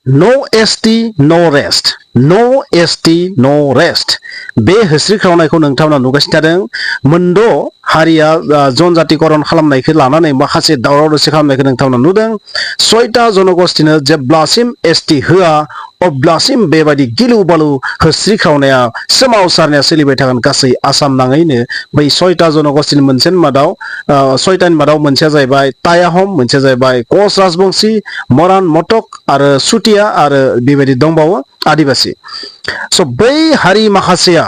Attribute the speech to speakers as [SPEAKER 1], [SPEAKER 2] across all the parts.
[SPEAKER 1] No ST no rest, no ST no rest. बे होस्रिख्रावनायखौ नोंथांमोना नुगासिनो थादों। मोनद' हारिया जनजातिकरन खालामनायखौ लानानै माखासे दावराव दावसि खालामनायखौ नोंथांमोना नुदों। 6टा जनगोष्ठीनो जेब्लासिम ST होआ अब्लासिम बेबायदि गिलु बालु होस्रिख्रावनाया सोमावसारनाया सोलिबाय थागोन गासै आसाम नाङैनो। बै 6टा जनगोष्ठीनि मोनसेनि मादाव 6टानि मादाव मोनसेया जाहैबाय टायाहम, मोनसेया जाहैबाय कच राजबंशी, मरान, मटक आरो सुटिया आरो बेबायदि दंबावो आदिबासी। स' बै हारि माखासेया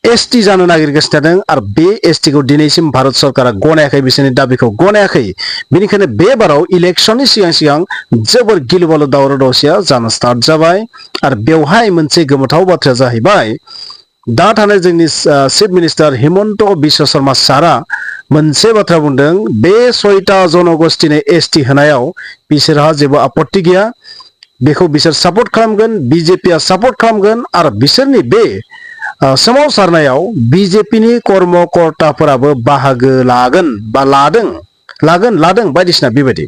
[SPEAKER 1] ST जानो नागिरगासिनो थादों आरो बे ST खौ दिनैसिम भारत सरकारा गनायाखै, बिसोरनि दाबिखौ गनायाखै। बेनिखायनो बे बाराव इलेक्सननि सिगां सिगां जोबोर गिलु बालु दावराव दावसिया जानो स्टार्ट जाबाय। आरो बेवहाय मोनसे गोमोथाव बाथ्राया जाहैबाय, दा थानाय जोंनि चिफ मिनिस्टार हिमन्त बिश्व शर्मा सारा मोनसे बाथ्रा बुंदों, बे 6टा जनगोष्ठीनि ST होनायाव बिसोरहा जेबो आपत्ति गैया, बेखौ बिसोर सापर्ट खालामगोन, BJP सापर्ट खालामगोन आरो बिसोरनि बे सोमावसारनायाव BJPनि कर्मकर्ताफोराबो बाहागो लागोन बा लादों बायदिसिना बेबायदि।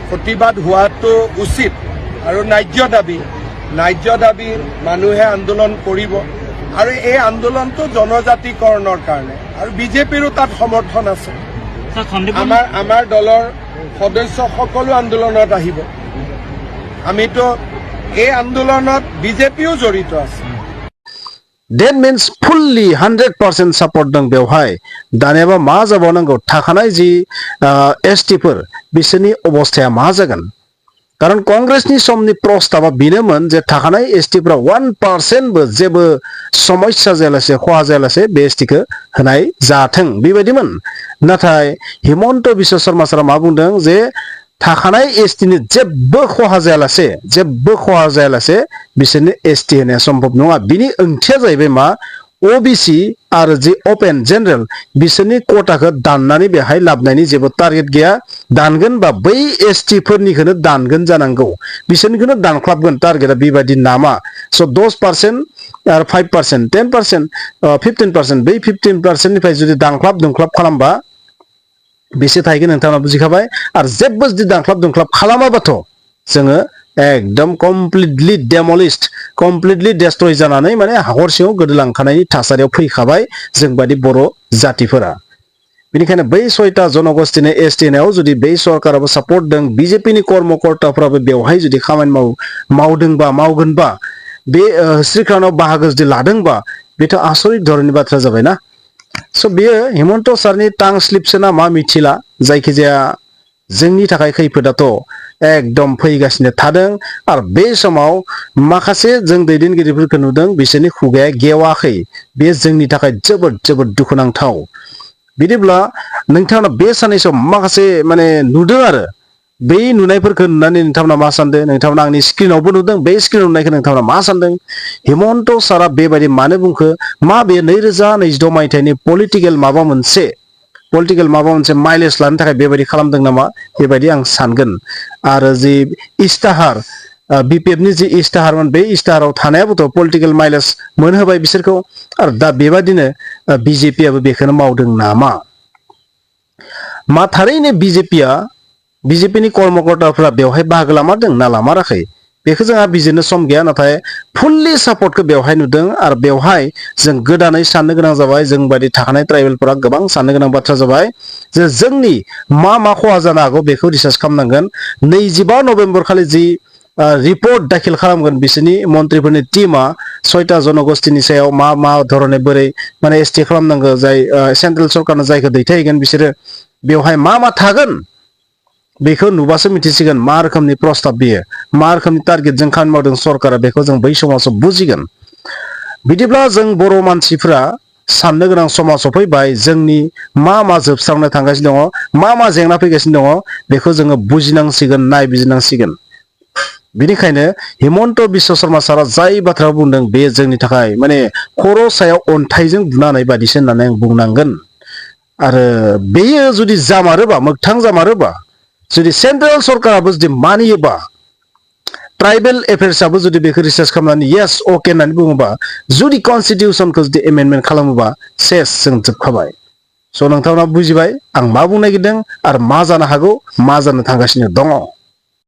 [SPEAKER 2] प्रतिबाद হোৱাটো উচিত আৰু ন্যায্য দাবী মানুহে আন্দোলন কৰিব আৰু এই আন্দোলনটো জনজাতিকৰণৰ কাৰণে আৰু বিজেপিৰো তাত সমৰ্থন আছে। আমাৰ দলৰ সদস্য সকলো আন্দোলনত আহিব। আমিতো এই আন্দোলনত বিজেপিও জড়িত আছে।
[SPEAKER 1] That means fully 100% support दं बेवहाय। दानियाबा मा जाबावनांगौ, थाखानाय जि STफोर बिसोरनि अबस्थाया मा जागोन? कारण कंग्रेसनि समनि प्रस्ताबा बेनोमोन जे थाखानाय STफोरा 1% बो जेबो समस्या जायालासे खहा जायालासे बे STखौ होनाय जाथों बेबायदिमोन। नाथाय हिमन्त बिश्व शर्मा सारा मा बुंदों जे थाखानाय STनि जेबो खहा जायालासे बिसोरनि ST होनाया सम्भब नङा। बिनि ओंथिया जाहैबाय मा, OBC आरो जि ओपन जेनेरेल बिसोरनि कोटाखौ दाननानै बेहाय लाबनायनि जेबो टारगेट गैया। दानगोन बा बै ST फोरनिखौनो दानगोन जानांगौ, बिसोरनिखौनो दानख्लाबगोन टारगेटआ बेबायदि नामा। स' 10% आरो 5%, 10%, 15%, बै 15% निफ्राय जुदि दानख्लाब खालामबा बेसे थाहैगोन नोंथाङा बुजिखाबाय। आरो जेबो जुदि दानख्लाब खालामाबाथ' जोङो एकदम कमप्लिटलि डेमलिस्ट, कमप्लिटलि डेस्ट्रय जानानै माने हाखर सिङाव गोदोलांखानायनि थासारियाव फैखाबाय जों बादि बर' जातिफोरा। बेनिखायनो बै 6टा जनगोष्ठीनि ST होनायाव जुदि बै सरकाराबो सापर्ट दं, BJPनि कर्मकर्ताफ्राबो बेवहाय जुदि खामानि मावगोनबा बे होस्रिख्रावनायाव बाहागो जुदि लादोंबा बेथ' आसरित धरननि बाथ्रा जाबायना। स' बेयो हिमन्त सारनि टां स्लिपसो ना मा मिथिला, जायखिजाया जोंनि थाखाय खैफोदाथ' एकदम फैगासिनो थादों। आरो बे समाव माखासे जों दैदेनगिरिफोरखौ नुदों, बिसोरनि खुगाया गेवाखै। बे जोंनि थाखाय जोबोद दुखुनांथाव। बिदिब्ला नोंथांमोना बे साननैसोआव माखासे माने नुदों आरो बै नुनायफोरखौ नुनानै नोंथांमोना मा सानदों? नोंथांमोना आंनि स्क्रिनावबो नुदों, बे स्क्रिनाव नुनायखौ नोंथांमोना मा सानदों? हिमन्त सारा बेबायदि मानो बुंखो? मा बे 2026 मायथाइनि पलिटिकेल माबा मोनसे माइलेज लानो थाखाय बेबायदि खालामदों नामा? बेबायदि आं सानगोन। आरो जि इस्ताहार BPFनि जि इस्ताहारमोन, बे इस्ताहाराव थानायाबोथ' पलिटिकेल माइलेज मोनहोबाय बिसोरखौ। आरो दा बेबायदिनो BJPआबो बेखौनो मावदों नामा? मा थारैनो BJPनि कर्मकर्ताफ्रा बेवहाय बाहागो लामारदों ना लामाराखै बेखौ जोंहा बिजिरनो सम गैया। नाथाय फुल्लि सापर्टखौ बेवहाय नुदों। आरो बेवहाय जों गोदानै साननो गोनां जाबाय, जों बायदि थाखानाय ट्राइबेलफोरा गोबां साननो गोनां बाथ्रा जाबाय जे जोंनि मा खहा जानो हागौ बेखौ रिसार्च खालामनांगोन। 25 नभेम्बर खालि जि रिपर्ट दाखिल खालामगोन बिसोरनि मन्थ्रिफोरनि टीमा 6टा जनगोष्ठीनि सायाव मा धरनै बोरै माने ST खालामनांगौ, जाय सेन्ट्रेल सरकारनो जायखौ दैथायहैगोन बिसोरो बेवहाय मा थागोन बेखौ नुबासो मिथिसिगोन मा रोखोमनि प्रस्ताब बियो, मा रोखोमनि टारगेटजों खामानि मावदों सरकारा, बेखौ जों बै समावसो बुजिगोन। बिदिब्ला जों बर' मानसिफ्रा साननो गोनां समा सफैबाय। जोंनि मा जोबस्रांनो थांगासिनो दङ, मा जेंना फैगासिनो दङ बेखौ जोङो बुजिनांसिगोन, नायबिजिरनांसिगोन। बेनिखायनो हिमन्त बिश्व शर्मा सारा जाय बाथ्रा बुंदों बे जोंनि थाखाय माने खर' सायाव अन्थाइजों बुनानै बादिसो होननानै आं बुंनांगोन। आरो बेयो जुदि जामारोबा, मोगथां जामारोबा, जुदि सेन्ट्रेल सरकाराबो जुदि मानियोबा, ट्राइबेल एफेयार्सआबो जुदि बेखौ रिसार्च खालामनानै येस अके होननानै बुङोबा, जुदि कनस्टिटिउसनखौ जुदि एमेन्डमेन्ट खालामोबा सेस जों जोबखाबाय। स' नोंथांमोना बुजिबाय आं मा बुंनो नागिरदों आरो मा जानो हागौ मा जानो थांगासिनो दङ